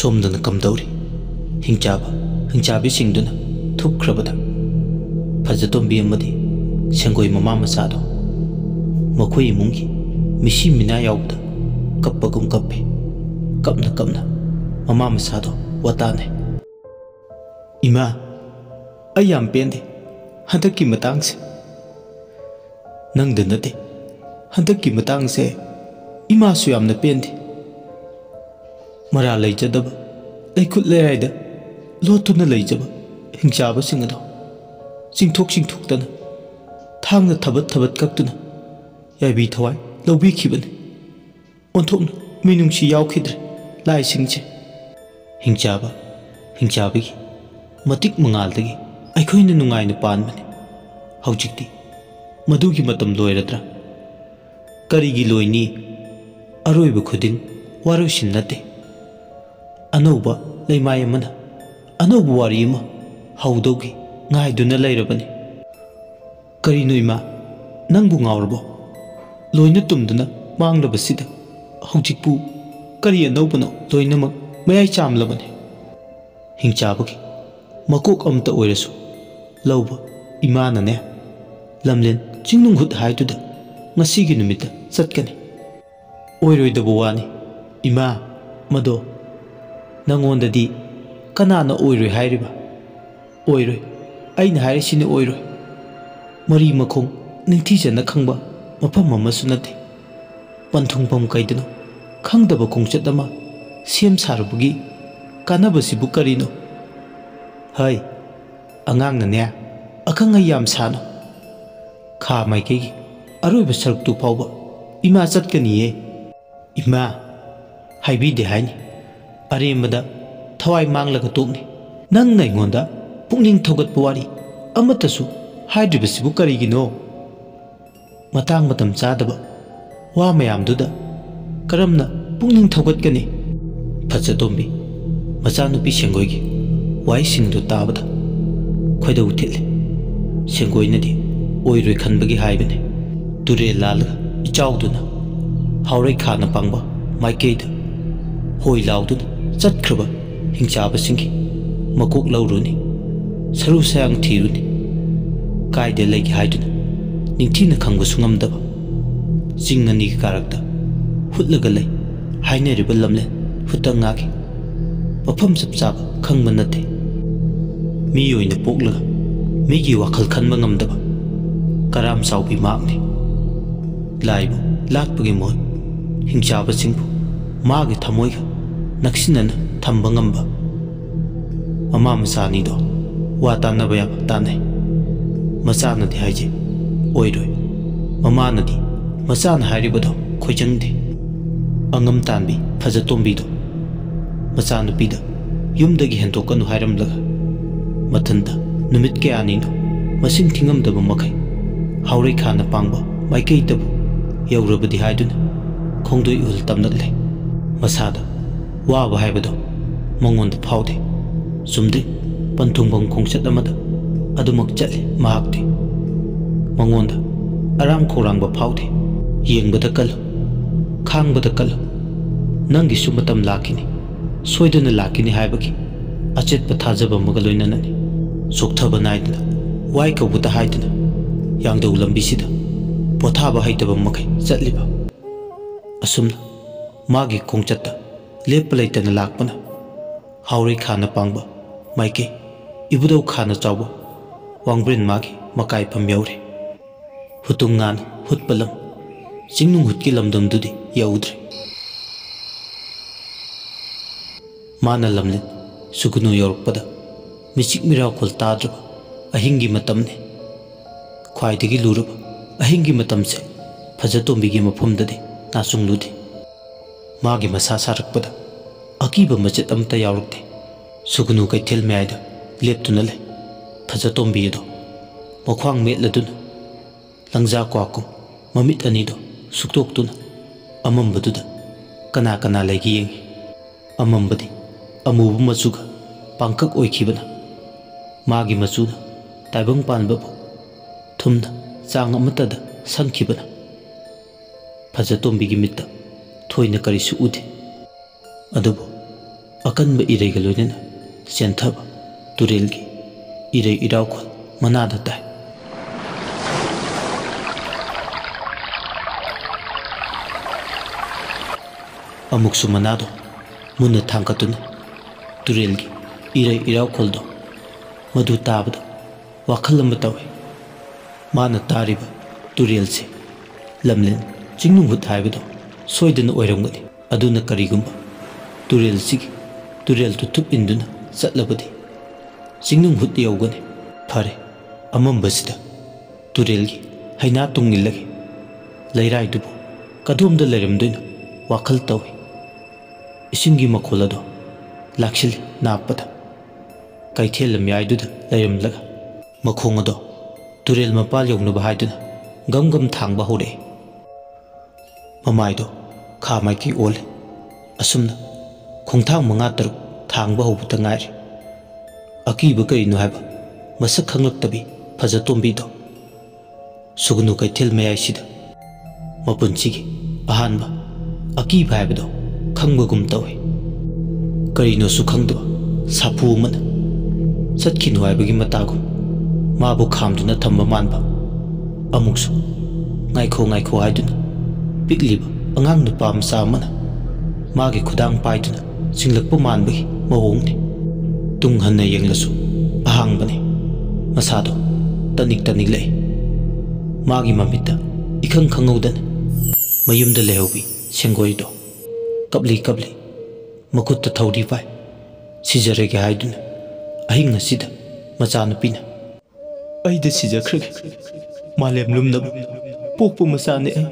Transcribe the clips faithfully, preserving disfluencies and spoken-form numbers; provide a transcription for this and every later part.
ꯁꯣꯝꯗꯅ ꯀꯝꯗꯧꯔꯤ? ꯍꯤꯡꯆꯥꯕ, ꯍꯤꯡꯆꯥꯕꯤꯁꯤꯡꯗꯨꯅ ꯊꯨꯞꯈ꯭ꯔꯕꯗ ꯐꯖꯇꯣꯝꯕꯤ ꯑꯃꯗꯤ ꯁꯦꯡꯒꯣꯏ ꯃꯃꯥ ꯃꯆꯥꯗꯣ ꯃꯈꯣꯏ ꯏꯃꯨꯡꯒꯤ ꯃꯤꯁꯤ ꯃꯤꯅꯥ ꯌꯥꯎꯕꯗ ꯀꯞꯄꯒꯨꯝ ꯀꯞꯄꯤ꯫ ꯀꯞꯅ ꯀꯞꯅ ꯃꯃꯥ ꯃꯆꯥꯗꯣ ꯋꯥꯇꯥꯅꯩ꯫ "ꯏꯃꯥ, ꯑꯩ ꯌꯥꯝ ꯄꯦꯟꯗꯦ ꯍꯟꯗꯛꯀꯤ ꯃꯇꯥꯡꯁꯦ꯫ ꯅꯪꯗ ꯅꯠꯇꯦ, ꯍꯟꯗꯛꯀꯤ ꯃꯇꯥꯡꯁꯦ ꯏꯃꯥꯁꯨ ꯌꯥꯝꯅ ꯄꯦꯟꯗꯦ꯫ ꯃꯔꯥ ꯂꯩꯖꯗꯕ, ꯂꯩꯈꯨꯠ ꯂꯩꯔꯥꯏꯗ ꯂꯣꯠꯇꯨꯅ ꯂꯩꯖꯕ ꯍꯤꯡꯆꯥꯕꯁꯤꯡ ꯑꯗꯣ ꯆꯤꯡꯊꯣꯛ ꯆꯤꯡꯊꯣꯛꯇꯅ, ꯊꯥꯡꯅ ꯊꯕꯠ ꯊꯕꯠ ꯀꯛꯇꯨꯅ ꯌꯥꯏꯕꯤ ꯊꯋꯥꯏ ꯂꯧꯕꯤꯈꯤꯕꯅꯤ꯫ ꯑꯣꯟꯊꯣꯛꯅ ꯃꯤꯅꯨꯡꯁꯤ ꯌꯥꯎꯈꯤꯗ꯭ꯔꯦ ꯂꯥꯏꯁꯤꯡꯁꯦ꯫" ꯍꯤꯡꯆꯥꯕ, ꯍꯤꯡꯆꯥꯕꯒꯤ ꯃꯇꯤꯛ ꯃꯉꯥꯜꯗꯒꯤ ꯑꯩꯈꯣꯏꯅ ꯅꯨꯡꯉꯥꯏꯅ ꯄꯥꯟꯕꯅꯤ꯫ ꯍꯧꯖꯤꯛꯇꯤ ꯃꯗꯨꯒꯤ ꯃꯇꯝ ꯂꯣꯏꯔꯗ꯭ꯔꯥ? ꯀꯔꯤꯒꯤ ꯂꯣꯏꯅꯤ? ꯑꯔꯣꯏꯕ ꯈꯨꯗꯤꯡ ꯋꯥꯔꯣꯏꯁꯤꯟ ꯅꯠꯇꯦ꯫ ꯑꯅꯧꯕ ꯂꯩꯃꯥꯏ ꯑꯃꯅ ꯑꯅꯧꯕ ꯋꯥꯔꯤ ꯑꯃ ꯍꯧꯗꯧꯒꯤ ꯉꯥꯏꯗꯨꯅ ꯂꯩꯔꯕꯅꯤ꯫ "ꯀꯔꯤꯅꯣ ꯏꯃꯥ, ꯅꯪꯕꯨ ꯉꯥꯎꯔꯕꯣ? ꯂꯣꯏꯅ ꯇꯨꯝꯗꯨꯅ ꯃꯥꯡꯂꯕꯁꯤꯗ ꯍꯧꯖꯤꯛꯄꯨ ꯀꯔꯤ ꯑꯅꯧꯕꯅꯣ? ꯂꯣꯏꯅꯃꯛ ꯃꯌꯥꯏ ꯆꯥꯝꯂꯕꯅꯤ꯫" ꯍꯤꯡꯆꯥꯕꯒꯤ ꯃꯀꯣꯛ ꯑꯃꯇ ꯑꯣꯏꯔꯁꯨ ꯂꯧꯕ ꯏꯃꯥꯅꯅꯦ, ꯂꯝꯂꯦꯟ ꯆꯤꯡꯅꯨꯡꯍꯨꯠ ꯍꯥꯏꯗꯨꯗ ꯉꯁꯤꯒꯤ ꯅꯨꯃꯤꯠꯇ ꯆꯠꯀꯅꯤ꯫ "ꯑꯣꯏꯔꯣꯏꯗꯕ ꯋꯥꯅꯤ ꯏꯃꯥ, ꯃꯗꯣ ꯅꯪꯉꯣꯟꯗꯗꯤ ꯀꯅꯥꯅ ꯑꯣꯏꯔꯣꯏ ꯍꯥꯏꯔꯤꯕ? ꯑꯣꯏꯔꯣꯏ, ꯑꯩꯅ ꯍꯥꯏꯔꯤꯁꯤꯅꯤ ꯑꯣꯏꯔꯣꯏ꯫ ꯃꯔꯤ ꯃꯈꯣꯡ ꯅꯤꯡꯊꯤꯖꯅ ꯈꯪꯕ ꯃꯐꯝ ꯑꯃꯁꯨ ꯅꯠꯇꯦ꯫ ꯄꯟꯊꯨꯡꯐꯝ ꯀꯩꯗꯅꯣ ꯈꯪꯗꯕ ꯈꯣꯡꯆꯠ ꯑꯃ ꯁꯦꯝ ꯁꯥꯔꯨꯕꯒꯤ ꯀꯥꯟꯅꯕꯁꯤꯕꯨ ꯀꯔꯤꯅꯣ? ꯍꯩ, ꯑꯉꯥꯡꯅꯅꯦ ꯑꯈꯪ ꯑꯍꯩ ꯌꯥꯝ ꯁꯥꯅꯨ꯫ ꯈꯥ ꯃꯥꯏꯀꯩꯒꯤ ꯑꯔꯣꯏꯕ ꯁꯔꯨꯛꯇꯨ ꯐꯥꯎꯕ ꯏꯃꯥ ꯆꯠꯀꯅꯤꯌꯦ꯫" "ꯏꯃꯥ, ꯍꯥꯏꯕꯤꯗꯦ ꯍꯥꯏꯅꯤ꯫ ꯑꯔꯦꯝꯕꯗ ꯊꯋꯥꯏ ꯃꯥꯡꯂꯒ ꯇꯣꯛꯅꯤ꯫ ꯅꯪꯅ ꯑꯩꯉꯣꯟꯗ ꯄꯨꯛꯅꯤꯡ ꯊꯧꯒꯠꯄ ꯋꯥꯔꯤ ꯑꯃꯠꯇꯁꯨ ꯍꯥꯏꯗ꯭ꯔꯤꯕꯁꯤꯕꯨ ꯀꯔꯤꯒꯤꯅꯣ? ꯃꯇꯥꯡ ꯃꯇꯝ ꯆꯥꯗꯕ ꯋꯥ ꯃꯌꯥꯝꯗꯨꯗ ꯀꯔꯝꯅ ꯄꯨꯛꯅꯤꯡ ꯊꯧꯒꯠꯀꯅꯤ?" ꯐꯖꯇꯣꯝꯕꯤ ꯃꯆꯥꯅꯨꯄꯤ ꯁꯦꯡꯒꯣꯏꯒꯤ ꯋꯥꯍꯩꯁꯤꯡꯗꯨ ꯇꯥꯕꯗ ꯈꯣꯏꯗꯧ ꯊꯤꯠꯂꯤ꯫ ꯁꯦꯡꯒꯣꯏꯅꯗꯤ ꯑꯣꯏꯔꯣꯏ ꯈꯟꯕꯒꯤ ꯍꯥꯏꯕꯅꯤ꯫ ꯇꯨꯔꯦꯜ ꯂꯥꯜꯂꯒ ꯏꯆꯥꯎꯗꯨꯅ ꯍꯥꯎꯔꯩ ꯈꯥꯅ ꯄꯥꯡꯕ ꯃꯥꯏꯀꯩꯗ ꯍꯣꯏ ꯂꯥꯎꯗꯨꯅ ꯆꯠꯈ꯭ꯔꯕ ꯍꯤꯡꯆꯥꯕꯁꯤꯡꯒꯤ ꯃꯀꯣꯛ ꯂꯧꯔꯨꯅꯤ, ꯁꯔꯨ ꯁꯌꯥꯡ ꯊꯤꯔꯨꯅꯤ꯫ ꯀꯥꯏꯗ ꯂꯩꯒꯦ ꯍꯥꯏꯗꯨꯅ ꯅꯤꯡꯊꯤꯅ ꯈꯪꯕꯁꯨ ꯉꯝꯗꯕ, ꯆꯤꯡ ꯑꯅꯤꯒꯤ ꯀꯥꯔꯛꯇ ꯍꯨꯠꯂꯒ ꯂꯩ ꯍꯥꯏꯅꯔꯤꯕ ꯂꯝꯂꯦꯟ ꯍꯨꯠꯇ ꯉꯥꯒꯤ ꯃꯐꯝ ꯆꯞ ꯆꯥꯕ ꯈꯪꯕ ꯅꯠꯇꯦ꯫ ꯃꯤ ꯑꯣꯏꯅ ꯄꯣꯛꯂꯒ ꯃꯤꯒꯤ ꯋꯥꯈꯜ ꯈꯟꯕ ꯉꯝꯗꯕ ꯀꯔꯥꯝ ꯆꯥꯎꯕꯤ ꯃꯍꯥꯛꯅꯤ꯫ ꯂꯥꯏꯕꯨ ꯂꯥꯠꯄꯒꯤ ꯃꯍꯨꯠ ꯍꯤꯡꯆꯥꯕꯁꯤꯡꯕꯨ ꯃꯥꯒꯤ ꯊꯃꯣꯏꯒ ꯅꯛꯁꯤꯟꯅꯅ ꯊꯝꯕ ꯉꯝꯕ ꯃꯃꯥ ꯃꯆꯥ ꯑꯅꯤꯗꯣ ꯋꯥ ꯇꯥꯟꯅꯕ ꯌꯥꯕ ꯇꯥꯟꯅꯩ꯫ ꯃꯆꯥꯅꯗꯤ ꯍꯥꯏꯖꯩ, "ꯑꯣꯏꯔꯣꯏ"꯫ ꯃꯃꯥꯅꯗꯤ ꯃꯆꯥꯅ ꯍꯥꯏꯔꯤꯕꯗꯣ ꯈꯣꯏꯖꯪꯗꯦ꯫ ꯑꯉꯝ ꯇꯥꯟꯕꯤ ꯐꯖꯇꯣꯝꯕꯤꯗꯣ ꯃꯆꯥꯅꯨꯄꯤꯗ ꯌꯨꯝꯗꯒꯤ ꯍꯦꯟꯗꯣꯛꯀꯅꯨ ꯍꯥꯏꯔꯝꯂꯒ, ꯃꯊꯟꯇ ꯅꯨꯃꯤꯠ ꯀꯌꯥꯅꯤꯅꯣ ꯃꯁꯤꯡ ꯊꯤꯉꯝꯗꯕ ꯃꯈꯩ ꯍꯥꯎꯔꯩ ꯈꯥꯅ ꯄꯥꯡꯕ ꯃꯥꯏꯀꯩꯗꯕꯨ ꯌꯧꯔꯕꯗꯤ ꯍꯥꯏꯗꯨꯅ ꯈꯣꯡꯗꯣꯏ ꯎꯍꯜ ꯇꯝꯂꯛꯂꯦ꯫ ꯃꯁꯥꯗ ꯋꯥꯕ ꯍꯥꯏꯕꯗꯣ ꯃꯉꯣꯟꯗ ꯐꯥꯎꯗꯦ꯫ ꯆꯨꯝꯗ꯭ꯔꯤꯡ ꯄꯟꯊꯨꯡꯐꯝ ꯈꯣꯡꯆꯠ ꯑꯃꯗ ꯑꯗꯨꯃꯛ ꯆꯠꯂꯤ ꯃꯍꯥꯛꯇꯤ꯫ ꯃꯉꯣꯟꯗ ꯑꯔꯥꯝ ꯈꯧꯔꯥꯡꯕ ꯐꯥꯎꯗꯦ꯫ ꯌꯦꯡꯕꯗ ꯀꯜꯂꯨ, ꯈꯥꯡꯕꯗ ꯀꯜꯂꯨ꯫ ꯅꯪꯒꯤꯁꯨ ꯃꯇꯝ ꯂꯥꯛꯈꯤꯅꯤ, ꯁꯣꯏꯗꯅ ꯂꯥꯛꯈꯤꯅꯤ ꯍꯥꯏꯕꯒꯤ ꯑꯆꯦꯠꯄ ꯊꯥꯖꯕ ꯑꯃꯒ ꯂꯣꯏꯅꯅꯅꯤ꯫ ꯆꯣꯛꯊꯕ ꯅꯥꯏꯗꯅ, ꯋꯥꯏ ꯀꯧꯕꯇ ꯍꯥꯏꯗꯨꯅ ꯌꯥꯡꯗꯧ ꯂꯝꯕꯤꯁꯤꯗ ꯄꯣꯊꯥꯕ ꯍꯩꯇꯕ ꯃꯈꯩ ꯆꯠꯂꯤꯕ꯫ ꯑꯁꯨꯝꯅ ꯃꯥꯒꯤ ꯈꯣꯡꯆꯠꯇ ꯂꯦꯞꯄ ꯂꯩꯇꯅ ꯂꯥꯛꯄꯅ ꯍꯥꯎꯔꯩ ꯈꯥꯅ ꯄꯥꯡꯕ ꯃꯥꯏꯀꯩ, ꯏꯕꯨꯙꯧ ꯈꯥꯅ ꯆꯥꯎꯕ ꯋꯥꯡꯕ꯭ꯔꯦꯟ ꯃꯥꯒꯤ ꯃꯀꯥꯏꯐꯝ ꯌꯧꯔꯦ꯫ ꯍꯨꯇꯨꯡ ꯉꯥꯅ ꯍꯨꯠꯄ ꯂꯝ, ꯆꯤꯡꯅꯨꯡ ꯍꯨꯠꯀꯤ ꯂꯝꯗꯝꯗꯨꯗꯤ ꯌꯧꯗ꯭ꯔꯦ꯫ ꯃꯥꯅ ꯂꯝꯂꯦꯟ ꯁꯨꯒꯨꯅꯨ ꯌꯧꯔꯛꯄꯗ ꯃꯤꯆꯤꯛ ꯃꯤꯔꯥꯎꯈꯣꯜ ꯇꯥꯗ꯭ꯔꯕ ꯑꯍꯤꯡꯒꯤ ꯃꯇꯝꯅꯤ꯫ ꯈ꯭ꯋꯥꯏꯗꯒꯤ ꯂꯨꯔꯕ ꯑꯍꯤꯡꯒꯤ ꯃꯇꯝꯁꯦ ꯐꯖꯇꯣꯝꯕꯤꯒꯤ ꯃꯐꯝꯗꯗꯤ ꯅꯥꯆꯨꯡꯂꯨꯗꯦ꯫ ꯃꯥꯒꯤ ꯃꯁꯥ ꯁꯥꯔꯛꯄꯗ ꯑꯀꯤꯕ ꯃꯆꯦꯠ ꯑꯃꯠꯇ ꯌꯥꯎꯔꯛꯇꯦ꯫ ꯁꯨꯒꯨꯅꯨ ꯀꯩꯊꯦꯜ ꯃꯌꯥꯏꯗ ꯂꯦꯞꯇꯨꯅ ꯂꯩ꯫ ꯐꯖꯇꯣꯝꯕꯤ ꯑꯗꯣ ꯃꯈ꯭ꯋꯥꯡ ꯃꯦꯠꯂꯗꯨꯅ ꯂꯪꯖꯥ ꯀ꯭ꯋꯥꯛꯀꯨꯝ ꯃꯃꯤꯠ ꯑꯅꯤꯗꯣ ꯁꯨꯛꯇꯣꯛꯇꯨꯅ ꯑꯃꯝꯕꯗꯨꯗ ꯀꯅꯥ ꯀꯅꯥ ꯂꯩꯒꯦ ꯌꯦꯡꯏ꯫ ꯑꯃꯝꯕꯗꯤ ꯑꯃꯨꯕ ꯃꯆꯨꯒ ꯄꯥꯡꯀꯛ ꯑꯣꯏꯈꯤꯕꯅ, ꯃꯥꯒꯤ ꯃꯆꯨꯅ ꯇꯥꯏꯕꯪ ꯄꯥꯟꯕꯕꯨ ꯊꯨꯝꯅ ꯆꯥꯡ ꯑꯃꯠꯇꯗ ꯁꯪꯈꯤꯕꯅ, ꯐꯖꯇꯣꯝꯕꯤꯒꯤ ꯃꯤꯠꯇ ꯊꯣꯏꯅ ꯀꯔꯤꯁꯨ ꯎꯗꯦ꯫ ꯑꯗꯨꯕꯨ ꯑꯀꯟꯕ ꯏꯔꯩꯒ ꯂꯣꯏꯅꯅ ꯆꯦꯟꯊꯕ ꯇꯨꯔꯦꯜꯒꯤ ꯏꯔꯩ ꯏꯔꯥꯎꯈꯣꯜ ꯃꯅꯥꯗ ꯇꯥꯏ꯫ ꯑꯃꯨꯛꯁꯨ ꯃꯅꯥꯗꯣ ꯃꯨꯟꯅ ꯊꯥꯡꯒꯠꯇꯨꯅ ꯇꯨꯔꯦꯜꯒꯤ ꯏꯔꯩ ꯏꯔꯥꯎꯈꯣꯜꯗꯣ ꯃꯗꯨ ꯇꯥꯕꯗ ꯋꯥꯈꯜ ꯑꯃ ꯇꯧꯏ꯫ ꯃꯥꯅ ꯇꯥꯔꯤꯕ ꯇꯨꯔꯦꯜꯁꯦ ꯂꯝꯂꯦꯟ ꯆꯤꯡꯅꯨꯡꯍꯨꯠ ꯍꯥꯏꯕꯗꯣ ꯁꯣꯏꯗꯅ ꯑꯣꯏꯔꯝꯒꯅꯤ꯫ ꯑꯗꯨꯅ ꯀꯔꯤꯒꯨꯝꯕ ꯇꯨꯔꯦꯜꯁꯤꯒꯤ ꯇꯨꯔꯦꯜꯗꯨ ꯊꯨꯞ ꯏꯟꯗꯨꯅ ꯆꯠꯂꯕꯗꯤ ꯆꯤꯡꯅꯨꯡꯍꯨꯠ ꯌꯧꯒꯅꯤ꯫ ꯐꯔꯦ, ꯑꯃꯝꯕꯁꯤꯗ ꯇꯨꯔꯦꯜꯒꯤ ꯍꯩꯅꯥ ꯇꯨꯡ ꯏꯜꯂꯒꯦ꯫ ꯂꯩꯔꯥꯏꯗꯨꯕꯨ ꯀꯗꯣꯝꯗ ꯂꯩꯔꯝꯗꯣꯏꯅꯣ ꯋꯥꯈꯜ ꯇꯧꯏ꯫ ꯏꯁꯤꯡꯒꯤ ꯃꯈꯣꯜ ꯑꯗꯣ ꯂꯥꯛꯁꯤꯜꯂꯤ ꯅꯥꯛꯄꯗ꯫ ꯀꯩꯊꯦꯜ ꯂꯝꯌꯥꯏꯗꯨꯗ ꯂꯩꯔꯝꯂꯒ ꯃꯈꯣꯡ ꯑꯗꯣ ꯇꯨꯔꯦꯜ ꯃꯄꯥꯜ ꯌꯧꯅꯕ ꯍꯥꯏꯗꯨꯅ ꯒꯝ ꯒꯝ ꯊꯥꯡꯕ ꯍꯧꯔꯛꯏ꯫ ꯃꯃꯥꯏꯗꯣ ꯈꯥ ꯃꯥꯏꯀꯩ ꯑꯣꯜꯂꯦ꯫ ꯑꯁꯨꯝꯅ ꯈꯣꯡꯊꯥꯡ ꯃꯉꯥ ꯇꯔꯨꯛ ꯊꯥꯡꯕ ꯍꯧꯕꯇ ꯉꯥꯏꯔꯤ꯫ ꯑꯀꯤꯕ ꯀꯔꯤꯅꯣ ꯍꯥꯏꯕ ꯃꯁꯛ ꯈꯪꯂꯛꯇꯕꯤ ꯐꯖꯇꯣꯝꯕꯤꯗꯣ ꯁꯨꯒꯅꯨ ꯀꯩꯊꯦꯜ ꯃꯌꯥꯏꯁꯤꯗ ꯃꯄꯨꯟꯁꯤꯒꯤ ꯑꯍꯥꯟꯕ ꯑꯀꯤꯕ ꯍꯥꯏꯕꯗꯣ ꯈꯪꯕꯒꯨꯝ ꯇꯧꯏ꯫ ꯀꯔꯤꯅꯣꯁꯨ ꯈꯪꯗꯕ ꯁꯥꯐꯨ ꯑꯃꯅ ꯆꯠꯈꯤꯅꯨ ꯍꯥꯏꯕꯒꯤ ꯃꯇꯥꯒꯨꯝ ꯃꯥꯕꯨ ꯈꯥꯝꯗꯨꯅ ꯊꯝꯕ ꯃꯥꯟꯕ꯫ ꯑꯃꯨꯛꯁꯨ "ꯉꯥꯏꯈꯣ, ꯉꯥꯏꯈꯣ" ꯍꯥꯏꯗꯨꯅ ꯄꯤꯛꯂꯤꯕ ꯑꯉꯥꯡ ꯅꯨꯄꯥ ꯃꯆꯥ ꯑꯃꯅ ꯃꯥꯒꯤ ꯈꯨꯗꯥꯡ ꯄꯥꯏꯗꯨꯅ ꯆꯤꯡꯂꯛꯄ ꯃꯥꯟꯕꯒꯤ ꯃꯑꯣꯡꯅꯤ꯫ ꯇꯨꯡ ꯍꯟꯅ ꯌꯦꯡꯂꯁꯨ ꯑꯍꯥꯡꯕꯅꯤ꯫ ꯃꯁꯥꯗꯣ ꯇꯅꯤꯛ ꯇꯅꯤꯛꯂꯛꯏ꯫ ꯃꯥꯒꯤ ꯃꯃꯤꯠꯇ ꯏꯈꯪ ꯈꯪꯍꯧꯗꯅ ꯃꯌꯨꯝꯗ ꯂꯩꯍꯧꯕꯤ ꯁꯦꯡꯒꯣꯏꯗꯣ ꯀꯞꯂꯤ ꯀꯞꯂꯤ ꯃꯈꯨꯠꯇ ꯊꯧꯔꯤ ꯄꯥꯏ꯫ ꯁꯤꯖꯔꯒꯦ ꯍꯥꯏꯗꯨꯅ ꯑꯍꯤꯡ ꯑꯁꯤꯗ ꯃꯆꯥꯅꯨꯄꯤꯅ "ꯑꯩꯗ ꯁꯤꯖꯈ꯭ꯔꯒꯦ꯫ ꯃꯥꯂꯦꯝ ꯂꯨꯝꯅꯕ ꯄꯣꯛꯄ ꯃꯆꯥꯅꯦ ꯑꯩ꯫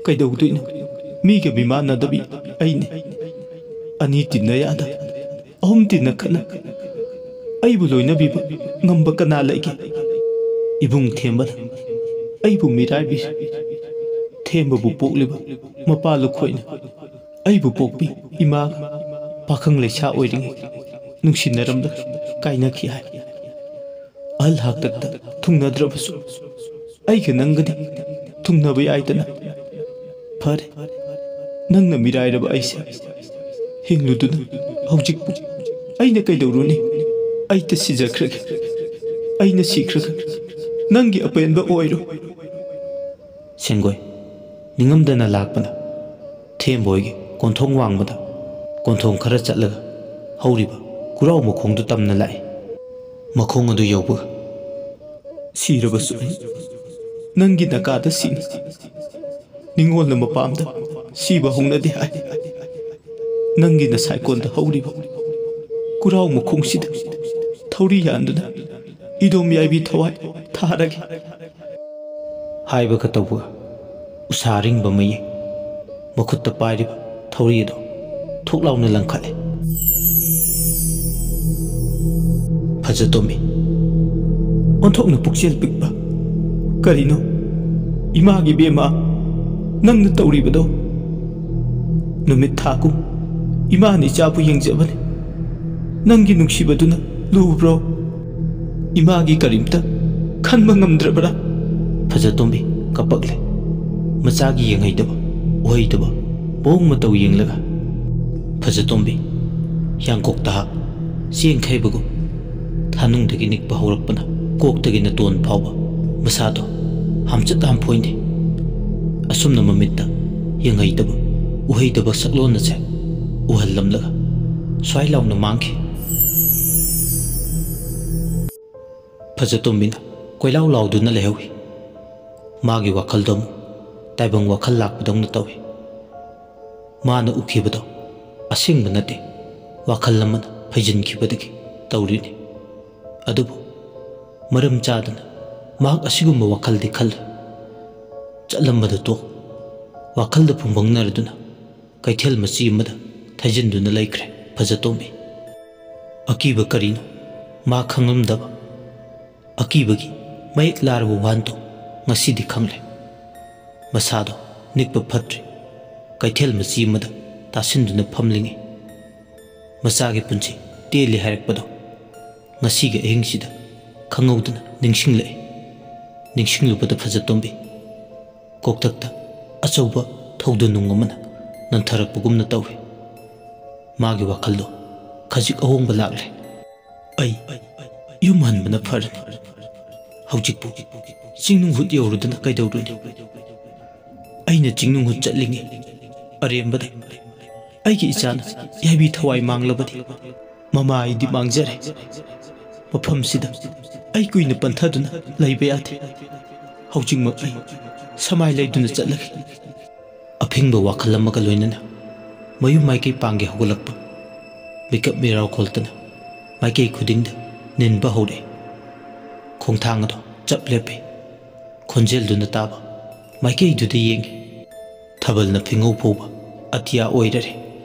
ꯀꯩꯗꯧꯗꯣꯏꯅꯣ? ꯃꯤꯒ ꯃꯤꯃꯥꯟꯅꯗꯕꯤ ꯑꯩꯅꯦ꯫ ꯑꯅꯤ ꯇꯤꯟꯅ ꯌꯥꯗ, ꯑꯍꯨꯝ ꯇꯤꯟꯅ ꯈꯠꯅ꯫ ꯑꯩꯕꯨ ꯂꯣꯏꯅꯕꯤꯕ ꯉꯝꯕ ꯀꯅꯥ ꯂꯩꯒꯦ? ꯏꯕꯨꯡ ꯊꯦꯝꯕꯅ ꯑꯩꯕꯨ ꯃꯤꯔꯥꯏꯕꯤ꯫ ꯊꯦꯝꯕꯕꯨ ꯄꯣꯛꯂꯤꯕ ꯃꯄꯥ ꯂꯨꯈꯣꯏꯅ ꯑꯩꯕꯨ ꯄꯣꯛꯄꯤ ꯏꯃꯥꯒ ꯄꯥꯈꯪ ꯂꯩꯁꯥ ꯑꯣꯏꯔꯤꯉꯩ ꯅꯨꯡꯁꯤꯅꯔꯝꯂꯒ ꯀꯥꯏꯅꯈꯤ ꯍꯥꯏ꯫ ꯑꯍꯜ ꯍꯥꯛꯇꯛꯇ ꯊꯨꯡꯅꯗ꯭ꯔꯕꯁꯨ ꯑꯩꯒ ꯅꯪꯒꯗꯤ ꯊꯨꯡꯅꯕ ꯌꯥꯏꯗꯅ꯫ ꯐꯔꯦ, ꯅꯪꯅ ꯃꯤꯔꯥꯏꯔꯕ ꯑꯩꯁꯦ ꯍꯤꯡꯂꯨꯗꯨꯅ ꯍꯧꯖꯤꯛꯄꯨ ꯑꯩꯅ ꯀꯩꯗꯧꯔꯨꯅꯤ? ꯑꯩꯇ ꯁꯤꯖꯈ꯭ꯔꯒꯦ꯫ ꯑꯩꯅ ꯁꯤꯈ꯭ꯔꯒ ꯅꯪꯒꯤ ꯑꯄꯦꯟꯕ ꯑꯣꯏꯔꯣ꯫ ꯁꯦꯡꯒꯣꯏ ꯅꯤꯡꯉꯝꯗꯅ ꯂꯥꯛꯄꯅ ꯊꯦꯝꯕꯣꯏꯒꯤ ꯀꯣꯟꯊꯣꯡ ꯋꯥꯡꯃꯗ ꯀꯣꯟꯊꯣꯡ ꯈꯔ ꯆꯠꯂꯒ ꯍꯧꯔꯤꯕ ꯀꯨꯔꯥꯎ ꯃꯈꯣꯡꯗꯨ ꯇꯝꯅ ꯂꯥꯛꯏ꯫ ꯃꯈꯣꯡ ꯑꯗꯨ ꯌꯧꯕꯒ, "ꯁꯤꯔꯕꯁꯨ ꯑꯩ ꯅꯪꯒꯤ ꯅꯀꯥꯗ ꯁꯤꯅꯤ꯫ ꯅꯤꯡꯉꯣꯜꯅ ꯃꯄꯥꯝꯗ ꯁꯤꯕ ꯍꯧꯅꯗꯦ ꯍꯥꯏ꯫ ꯅꯪꯒꯤ ꯅꯁꯥꯏꯀꯣꯟꯗ ꯍꯧꯔꯤꯕ ꯀꯨꯔꯥꯎ ꯃꯈꯣꯡꯁꯤꯗ ꯊꯧꯔꯤ ꯌꯥꯟꯗꯨꯅ ꯏꯗꯣꯝ ꯌꯥꯏꯕꯤ ꯊꯋꯥꯏ ꯊꯥꯔꯒꯦ"꯫ ꯍꯥꯏꯕꯒ ꯇꯧꯕꯒ ꯎꯁꯥ ꯑꯔꯤꯡꯕ ꯑꯃ ꯌꯦꯡ ꯃꯈꯨꯠꯇ ꯄꯥꯏꯔꯤꯕ ꯊꯧꯔꯤ ꯑꯗꯨ ꯊꯣꯛ ꯂꯥꯎꯅ ꯂꯪꯈꯠꯂꯦ꯫ ꯐꯖꯇꯣꯝꯕꯤ, ꯑꯣꯟꯊꯣꯛꯅ ꯄꯨꯛꯆꯦꯜ ꯄꯤꯛꯄ꯫ ꯀꯔꯤꯅꯣ? ꯏꯃꯥꯒꯤ ꯕꯦꯝꯃ, ꯅꯪꯅ ꯇꯧꯔꯤꯕꯗꯣ? ꯅꯨꯃꯤꯠ ꯊꯥꯒꯨꯝ ꯏꯃꯥꯅ ꯏꯆꯥꯕꯨ ꯌꯦꯡꯖꯕꯅꯤ꯫ ꯅꯪꯒꯤ ꯅꯨꯡꯁꯤꯕꯗꯨꯅ ꯂꯨꯕ꯭ꯔꯣ? ꯏꯃꯥꯒꯤ ꯀꯔꯤꯝꯇ ꯈꯟꯕ ꯉꯝꯗ꯭ꯔꯕ꯭ꯔꯥ? ꯐꯖꯇꯣꯝꯕꯤ ꯀꯞꯄꯛꯂꯦ꯫ ꯃꯆꯥꯒꯤ ꯌꯦꯡꯍꯩꯗꯕ, ꯎꯍꯩꯗꯕ ꯃꯑꯣꯡ ꯃꯇꯧ ꯌꯦꯡꯂꯒ꯫ ꯐꯖꯇꯣꯝꯕꯤ ꯌꯥꯡꯀꯣꯛꯇ ꯆꯦꯡ ꯈꯩꯕꯒꯨꯝ ꯊꯥꯅꯨꯡꯗꯒꯤ ꯅꯤꯛꯄ ꯍꯧꯔꯛꯄꯅ ꯀꯣꯛꯇꯒꯤ ꯅꯇꯣꯟ ꯐꯥꯎꯕ ꯃꯁꯥꯗꯣ ꯍꯥꯝꯆꯠ ꯍꯥꯝꯐꯣꯏꯅꯩ꯫ ꯑꯁꯨꯝꯅ ꯃꯃꯤꯠꯇ ꯌꯦꯡꯍꯩꯗꯕ, ꯎꯍꯩꯗꯕ ꯁꯛꯂꯣꯟ ꯑꯁꯦ ꯎꯍꯜꯂꯝꯂꯒ ꯁ꯭ꯋꯥꯏ ꯂꯥꯎꯅ ꯃꯥꯡꯈꯤ꯫ ꯐꯖꯇꯣꯝꯕꯤꯅ ꯀꯣꯏꯂꯥꯎ ꯂꯥꯎꯗꯨꯅ ꯂꯩꯍꯧꯏ꯫ ꯃꯥꯒꯤ ꯋꯥꯈꯜꯗꯣ ꯑꯃꯨꯛ ꯇꯥꯏꯕꯪ ꯋꯥꯈꯜ ꯂꯥꯛꯄꯗꯧꯅ ꯇꯧꯏ꯫ ꯃꯥꯅ ꯎꯈꯤꯕꯗꯣ ꯑꯁꯦꯡꯕ ꯅꯠꯇꯦ, ꯋꯥꯈꯜ ꯑꯃꯅ ꯐꯩꯖꯤꯟꯈꯤꯕꯗꯒꯤ ꯇꯧꯔꯤꯅꯤ꯫ ꯑꯗꯨꯕꯨ ꯃꯔꯝ ꯆꯥꯗꯅ ꯃꯍꯥꯛ ꯑꯁꯤꯒꯨꯝꯕ ꯋꯥꯈꯜꯗꯤ ꯈꯜꯂꯣꯏ꯫ ꯆꯠꯂꯝꯕꯗꯨ ꯇꯣꯛ, ꯋꯥꯈꯜꯗ ꯐꯨꯝꯕꯪꯅꯔꯗꯨꯅ ꯀꯩꯊꯦꯜ ꯃꯆꯤ ꯑꯃꯗ ꯊꯩꯖꯤꯟꯗꯨꯅ ꯂꯩꯈ꯭ꯔꯦ ꯐꯖꯇꯣꯝꯕꯤ꯫ ꯑꯀꯤꯕ ꯀꯔꯤꯅꯣ ꯃꯥ ꯈꯪꯂꯝꯗꯕ꯫ ꯑꯀꯤꯕꯒꯤ ꯃꯌꯦꯛ ꯂꯥꯔꯕ ꯋꯥꯍꯟꯊꯣꯛ ꯉꯁꯤꯗꯤ ꯈꯪꯂꯦ꯫ ꯃꯁꯥꯗꯣ ꯅꯤꯛꯄ ꯐꯠꯇ꯭ꯔꯦ꯫ ꯀꯩꯊꯦꯜ ꯃꯆꯤ ꯑꯃꯗ ꯇꯥꯁꯤꯟꯗꯨꯅ ꯐꯝꯂꯤꯉꯩ ꯃꯆꯥꯒꯤ ꯄꯨꯟꯁꯤ ꯇꯦꯜꯂꯤ ꯍꯥꯏꯔꯛꯄꯗꯣ ꯉꯁꯤꯒꯤ ꯑꯍꯤꯡꯁꯤꯗ ꯈꯪꯍꯧꯗꯅ ꯅꯤꯡꯁꯤꯡꯂꯛꯏ꯫ ꯅꯤꯡꯁꯤꯡꯂꯨꯕꯗ ꯐꯖꯇꯣꯝꯕꯤ ꯀꯣꯛꯊꯛꯇ ꯑꯆꯧꯕ ꯊꯧꯗꯣ ꯅꯨꯡ ꯑꯃꯅ ꯅꯟꯊꯔꯛꯄꯒꯨꯝꯅ ꯇꯧꯏ꯫ ꯃꯥꯒꯤ ꯋꯥꯈꯜꯗꯣ ꯈꯖꯤꯛ ꯑꯍꯣꯡꯕ ꯂꯥꯛꯂꯦ꯫ "ꯑꯩ ꯌꯨꯝ ꯍꯟꯕꯅ ꯐꯔꯅꯤ꯫ ꯍꯧꯖꯤꯛꯄꯨ ꯆꯤꯡꯅꯨꯡ ꯍꯨꯠ ꯌꯧꯔꯨꯗꯅ ꯀꯩꯗꯧꯔꯨꯅꯤ? ꯑꯩꯅ ꯆꯤꯡꯅꯨꯡ ꯍꯨꯠ ꯆꯠꯂꯤꯉꯩ ꯑꯔꯦꯝꯕꯗ ꯑꯩꯒꯤ ꯏꯆꯥꯅ ꯌꯥꯏꯕꯤ ꯊꯋꯥꯏ ꯃꯥꯡꯂꯕꯗꯤ ꯃꯃꯥ ꯑꯩꯗꯤ ꯃꯥꯡꯖꯔꯦ꯫ ꯃꯐꯝꯁꯤꯗ ꯑꯩ ꯀꯨꯏꯅ ꯄꯟꯊꯗꯨꯅ ꯂꯩꯕ ꯌꯥꯗꯦ꯫ ꯍꯧꯖꯤꯛꯃꯛ ꯑꯩ ꯁꯃꯥꯏ ꯂꯩꯗꯨꯅ ꯆꯠꯂꯒꯦ"꯫ ꯑꯐꯤꯡꯕ ꯋꯥꯈꯜ ꯑꯃꯒ ꯂꯣꯏꯅꯅ ꯃꯌꯨꯝ ꯃꯥꯏꯀꯩ ꯄꯥꯡꯒꯦ ꯍꯧꯒꯠꯂꯛꯄ ꯃꯤꯀꯞ ꯃꯤꯔꯥꯎ ꯈꯣꯜꯇꯅ ꯃꯥꯏꯀꯩ ꯈꯨꯗꯤꯡꯗ ꯅꯤꯟꯕ ꯍꯧꯔꯛꯏ꯫ ꯈꯣꯡꯊꯥꯡ ꯑꯗꯨ ꯆꯞ ꯂꯦꯞꯄꯤ꯫ ꯈꯣꯟꯖꯦꯜꯗꯨꯅ ꯇꯥꯕ ꯃꯥꯏꯀꯩꯗꯨꯗ ꯌꯦꯡꯉꯤ꯫ ꯊꯥꯕꯜꯅ ꯐꯤꯉꯧ ꯐꯧꯕ ꯑꯇꯤꯌꯥ ꯑꯣꯏꯔꯔꯦ꯫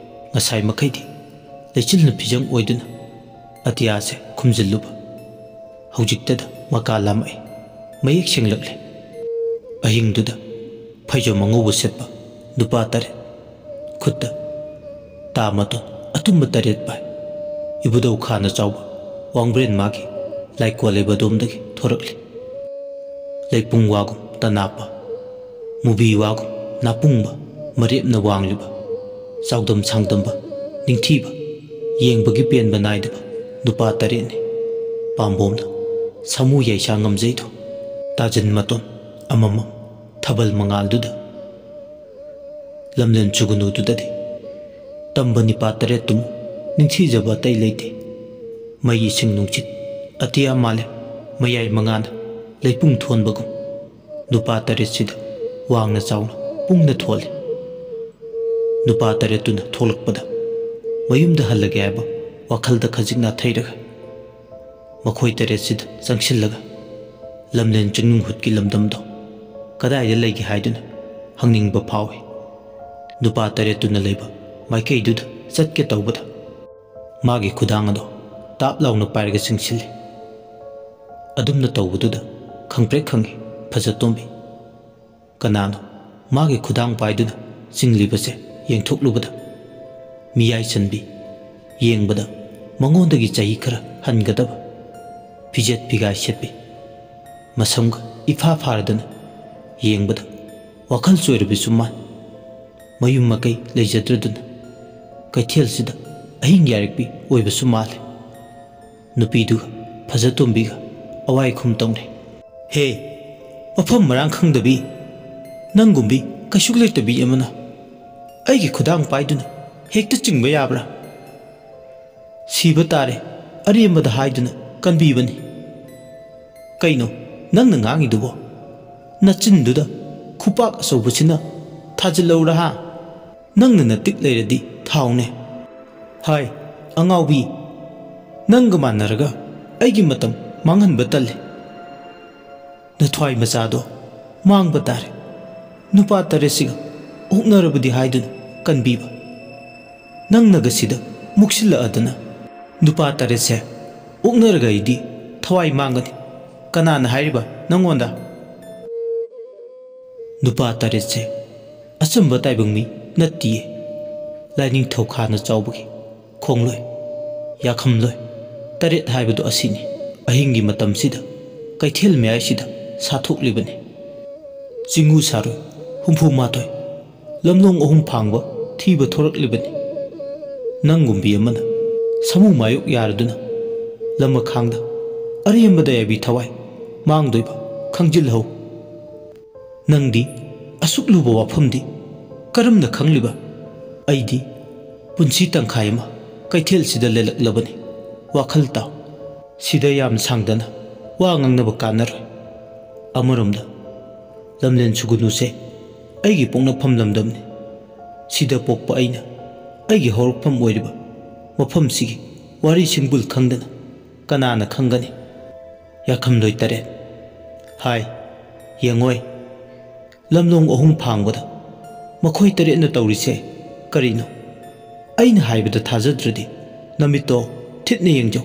ꯉꯁꯥꯏ ꯃꯈꯩꯗꯤ ꯂꯩꯆꯤꯜꯅ ꯐꯤꯖꯪ ꯑꯣꯏꯗꯨꯅ ꯑꯇꯤꯌꯥꯁꯦ ꯈꯨꯝꯖꯤꯜꯂꯨꯕ, ꯍꯧꯖꯤꯛꯇꯗ ꯃꯀꯥ ꯂꯥꯝꯃꯛꯏ꯫ ꯃꯌꯦꯛ ꯁꯦꯡꯂꯛꯂꯦ꯫ ꯑꯍꯤꯡꯗꯨꯗ ꯐꯩꯖꯣꯝ ꯑꯉꯧꯕ ꯁꯦꯠꯄ ꯅꯨꯄꯥ ꯇꯔꯦꯠ, ꯈꯨꯠꯇ ꯇꯥ ꯃꯇꯣꯟ ꯑꯇꯨꯝꯕ ꯇꯔꯦꯠ ꯄꯥꯏ꯫ ꯏꯕꯨꯙꯧ ꯈꯥꯅ ꯆꯥꯎꯕ ꯋꯥꯡꯕ꯭ꯔꯦꯟ ꯃꯥꯒꯤ ꯂꯥꯏꯀꯣꯜ ꯂꯩꯕ ꯑꯗꯣꯝꯗꯒꯤ ꯊꯣꯔꯛꯂꯤ꯫ ꯂꯩꯄꯨꯡ ꯋꯥꯒꯨꯝ ꯇꯅꯥꯞꯄ, ꯃꯨꯕꯤ ꯋꯥꯒꯨꯝ ꯅꯥꯄꯨꯡꯕ, ꯃꯔꯦꯞꯅ ꯋꯥꯡꯂꯤꯕ, ꯆꯥꯎꯗꯝ ꯁꯥꯡꯗꯝꯕ, ꯅꯤꯡꯊꯤꯕ, ꯌꯦꯡꯕꯒꯤ ꯄꯦꯟꯕ ꯅꯥꯏꯗꯕ ꯅꯨꯄꯥ ꯇꯔꯦꯠꯅꯤ꯫ ꯄꯥꯝꯕꯣꯝꯅ ꯁꯥꯃꯨ ꯌꯩꯁꯥ ꯉꯝꯖꯩꯗꯣ꯫ ꯇꯥꯖꯤꯟ ꯃꯇꯣꯟ ꯑꯃꯃꯝ ꯊꯥꯕꯜ ꯃꯉꯥꯜꯗꯨꯗ꯫ ꯂꯝꯂꯦꯟ ꯆꯨꯒꯨꯅꯨꯗꯨꯗꯗꯤ ꯇꯝꯕ ꯅꯤꯄꯥ ꯇꯔꯦꯠꯇꯨꯃꯨꯛ ꯅꯤꯡꯊꯤꯖꯕ ꯑꯇꯩ ꯂꯩꯇꯦ꯫ ꯃꯩ ꯏꯁꯤꯡ ꯅꯨꯡꯁꯤꯠ ꯑꯇꯤꯌꯥ ꯃꯥꯂꯦꯝ ꯃꯌꯥꯏ ꯃꯉꯥꯅ ꯂꯩꯄꯨꯡ ꯊꯣꯟꯕꯒꯨꯝ ꯅꯨꯄꯥ ꯇꯔꯦꯠꯁꯤꯗ ꯋꯥꯡꯅ ꯆꯥꯎꯅ ꯄꯨꯡꯅ ꯊꯣꯜꯂꯤ꯫ ꯅꯨꯄꯥ ꯇꯔꯦꯠꯇꯨꯅ ꯊꯣꯛꯂꯛꯄꯗ ꯃꯌꯨꯝꯗ ꯍꯜꯂꯒꯦ ꯍꯥꯏꯕ ꯋꯥꯈꯜꯗ ꯈꯖꯤꯛ ꯅꯥꯊꯩꯔꯒ ꯃꯈꯣꯏ ꯇꯔꯦꯠꯁꯤꯗ ꯆꯪꯁꯤꯜꯂꯒ ꯂꯝꯂꯦꯟ ꯆꯤꯡꯅꯨꯡꯍꯨꯠꯀꯤ ꯂꯝꯗꯝꯗꯣ ꯀꯗꯥꯏꯗ ꯂꯩꯒꯦ ꯍꯥꯏꯗꯨꯅ ꯍꯪꯅꯤꯡꯕ ꯐꯥꯎꯏ꯫ ꯅꯨꯄꯥ ꯇꯔꯦꯠꯇꯨꯅ ꯂꯩꯕ ꯃꯥꯏꯀꯩꯗꯨꯗ ꯆꯠꯀꯦ ꯇꯧꯕꯗ ꯃꯥꯒꯤ ꯈꯨꯗꯥꯡ ꯑꯗꯣ ꯇꯥꯞ ꯂꯥꯎꯅ ꯄꯥꯏꯔꯒ ꯆꯤꯡꯁꯤꯜꯂꯤ꯫ ꯑꯗꯨꯝꯅ ꯇꯧꯕꯗꯨꯗ ꯈꯪꯄ꯭ꯔꯦꯛ ꯈꯪꯉꯤ ꯐꯖꯇꯣꯝꯕꯤ꯫ ꯀꯅꯥꯅꯣ ꯃꯥꯒꯤ ꯈꯨꯗꯥꯡ ꯄꯥꯏꯗꯨꯅ ꯆꯤꯡꯂꯤꯕꯁꯦ ꯌꯦꯡꯊꯣꯛꯂꯨꯕꯗ ꯃꯤꯌꯥꯏ ꯆꯟꯕꯤ, ꯌꯦꯡꯕꯗ ꯃꯉꯣꯟꯗꯒꯤ ꯆꯍꯤ ꯈꯔ ꯍꯟꯒꯗꯕ, ꯐꯤꯖꯦꯠ ꯐꯤꯒꯥꯏ ꯁꯦꯠꯄꯤ, ꯃꯁꯝꯒ ꯏꯐꯥ ꯐꯥꯔꯗꯅ ꯌꯦꯡꯕꯗ ꯋꯥꯈꯜ ꯆꯣꯏꯔꯕꯤꯁꯨ ꯃꯥꯟ꯫ ꯃꯌꯨꯝ ꯃꯀꯩ ꯂꯩꯖꯗ꯭ꯔꯗꯨꯅ ꯀꯩꯊꯦꯜꯁꯤꯗ ꯑꯍꯤꯡ ꯌꯥꯔꯦꯛꯄꯤ ꯑꯣꯏꯕꯁꯨ ꯃꯥꯜꯂꯤ꯫ ꯅꯨꯄꯤꯗꯨꯒ ꯐꯖꯇꯣꯝꯕꯤꯒ ꯑꯋꯥꯏ ꯈꯨꯝ ꯇꯧꯅꯩ꯫ "ꯍꯦ, ꯃꯐꯝ ꯃꯔꯥꯡ ꯈꯪꯗꯕꯤ, ꯅꯪꯒꯨꯝꯕꯤ ꯀꯩꯁꯨ ꯂꯩꯇꯕꯤ ꯑꯃꯅ ꯑꯩꯒꯤ ꯈꯨꯗꯥꯡ ꯄꯥꯏꯗꯨꯅ ꯍꯦꯛꯇ ꯆꯤꯡꯕ ꯌꯥꯕ꯭ꯔꯥ? ꯁꯤꯕ ꯇꯥꯔꯦ ꯑꯔꯦꯝꯕꯗ" ꯍꯥꯏꯗꯨꯅ ꯀꯟꯕꯤꯕꯅꯤ꯫ "ꯀꯩꯅꯣ ꯅꯪꯅ ꯉꯥꯡꯉꯤꯗꯨꯕꯣ? ꯅꯆꯤꯟꯗꯨꯗ ꯈꯨꯄꯥꯛ ꯑꯆꯧꯕꯁꯤꯅ ꯊꯥꯖꯤꯜꯂꯧꯔꯥ ꯍꯥ? ꯅꯪꯅ ꯅꯇꯤꯛ ꯂꯩꯔꯗꯤ ꯊꯥꯎꯅꯦ꯫ ꯍꯥꯏ, ꯑꯉꯥꯎꯕꯤ, ꯅꯪꯒ ꯃꯥꯟꯅꯔꯒ ꯑꯩꯒꯤ ꯃꯇꯝ ꯃꯥꯡꯍꯟꯕ ꯇꯜꯂꯦ꯫ ꯅꯊ꯭ꯋꯥꯏ ꯃꯆꯥꯗꯣ ꯃꯥꯡꯕ ꯇꯥꯔꯦ꯫ ꯅꯨꯄꯥ ꯇꯔꯦꯠꯁꯤꯒ ꯑꯣꯛꯅꯔꯕꯗꯤ" ꯍꯥꯏꯗꯨꯅ ꯀꯟꯕꯤꯕ꯫ "ꯅꯪꯅꯒ ꯁꯤꯗ ꯃꯨꯛꯁꯤꯜꯂꯛꯑꯗꯅ ꯅꯨꯄꯥ ꯇꯔꯦꯠꯁꯦ ꯑꯣꯛꯅꯔꯒ ꯑꯩꯗꯤ ꯊꯋꯥꯏ ꯃꯥꯡꯒꯅꯤ꯫ ꯀꯅꯥꯅ ꯍꯥꯏꯔꯤꯕ ꯅꯪꯉꯣꯟꯗ?" "ꯅꯨꯄꯥ ꯇꯔꯦꯠꯁꯦ ꯑꯆꯝꯕ ꯇꯥꯏꯕꯪ ꯃꯤ ꯅꯠꯇꯤꯌꯦ꯫ ꯂꯥꯏꯅꯤꯡꯊꯧ ꯈꯥꯅ ꯆꯥꯎꯕꯒꯤ ꯈꯣꯡꯂꯣꯏ, ꯌꯥꯈꯝꯂꯣꯏ ꯇꯔꯦꯠ ꯍꯥꯏꯕꯗꯣ ꯑꯁꯤꯅꯤ꯫ ꯑꯍꯤꯡꯒꯤ ꯃꯇꯝꯁꯤꯗ ꯀꯩꯊꯦꯜ ꯃꯌꯥꯏꯁꯤꯗ ꯁꯥꯊꯣꯛꯂꯤꯕꯅꯤ꯫ ꯆꯤꯡꯉꯨ ꯁꯥꯔꯣꯏ ꯍꯨꯝꯐꯨ ꯃꯥꯊꯣꯏ, ꯂꯝꯂꯣꯡ ꯑꯍꯨꯝ ꯐꯥꯡꯕ ꯊꯤꯕ ꯊꯣꯔꯛꯂꯤꯕꯅꯤ꯫ ꯅꯪꯒꯨꯝꯕꯤ ꯑꯃꯅ ꯁꯥꯃꯨ ꯃꯥꯌꯣꯛ ꯌꯥꯔꯗꯨꯅ ꯂꯃꯈꯥꯡꯗ ꯑꯔꯦꯝꯕꯗ ꯌꯥꯕꯤ ꯊꯋꯥꯏ ꯃꯥꯡꯗꯣꯏꯕ ꯈꯪꯖꯤꯜꯍꯧ꯫ ꯅꯪꯗꯤ ꯑꯁꯨꯛ ꯂꯨꯕ ꯋꯥꯐꯝꯗꯤ ꯀꯔꯝꯅ ꯈꯪꯂꯤꯕ? ꯑꯩꯗꯤ ꯄꯨꯟꯁꯤ ꯇꯪꯈꯥꯏ ꯑꯃ ꯀꯩꯊꯦꯜꯁꯤꯗ ꯂꯦꯜꯂꯛꯂꯕꯅꯤ꯫ ꯋꯥꯈꯜ ꯇꯥꯎ꯫ ꯁꯤꯗ ꯌꯥꯝ ꯁꯥꯡꯗꯅ ꯋꯥ ꯉꯥꯡꯅꯕ ꯀꯥꯟꯅꯔꯣꯏ꯫ ꯑꯃꯔꯣꯝꯗ, ꯂꯝꯂꯦꯟ ꯁꯨꯒꯨꯅꯨꯁꯦ ꯑꯩꯒꯤ ꯄꯣꯛꯅꯐꯝ ꯂꯝꯗꯝꯅꯤ꯫ ꯁꯤꯗ ꯄꯣꯛꯄ ꯑꯩꯅ ꯑꯩꯒꯤ ꯍꯧꯔꯛꯐꯝ ꯑꯣꯏꯔꯤꯕ ꯃꯐꯝꯁꯤꯒꯤ ꯋꯥꯔꯤ ꯁꯤꯡꯕꯨꯜ ꯈꯪꯗꯅ ꯀꯅꯥꯅ ꯈꯪꯒꯅꯤ?" ꯌꯥꯈꯝꯂꯣꯏ ꯇꯔꯦꯠ꯫ "ꯍꯥꯏ, ꯌꯦꯡꯉꯣꯏ, ꯂꯝꯂꯣꯡ ꯑꯍꯨꯝ ꯐꯥꯡꯕꯗ ꯃꯈꯣꯏ ꯇꯔꯦꯠꯅ ꯇꯧꯔꯤꯁꯦ ꯀꯔꯤꯅꯣ? ꯑꯩꯅ ꯍꯥꯏꯕꯗ ꯊꯥꯖꯗ꯭ꯔꯗꯤ ꯅꯃꯤꯠꯇꯣ ꯊꯤꯠꯅ ꯌꯦꯡꯖꯧ꯫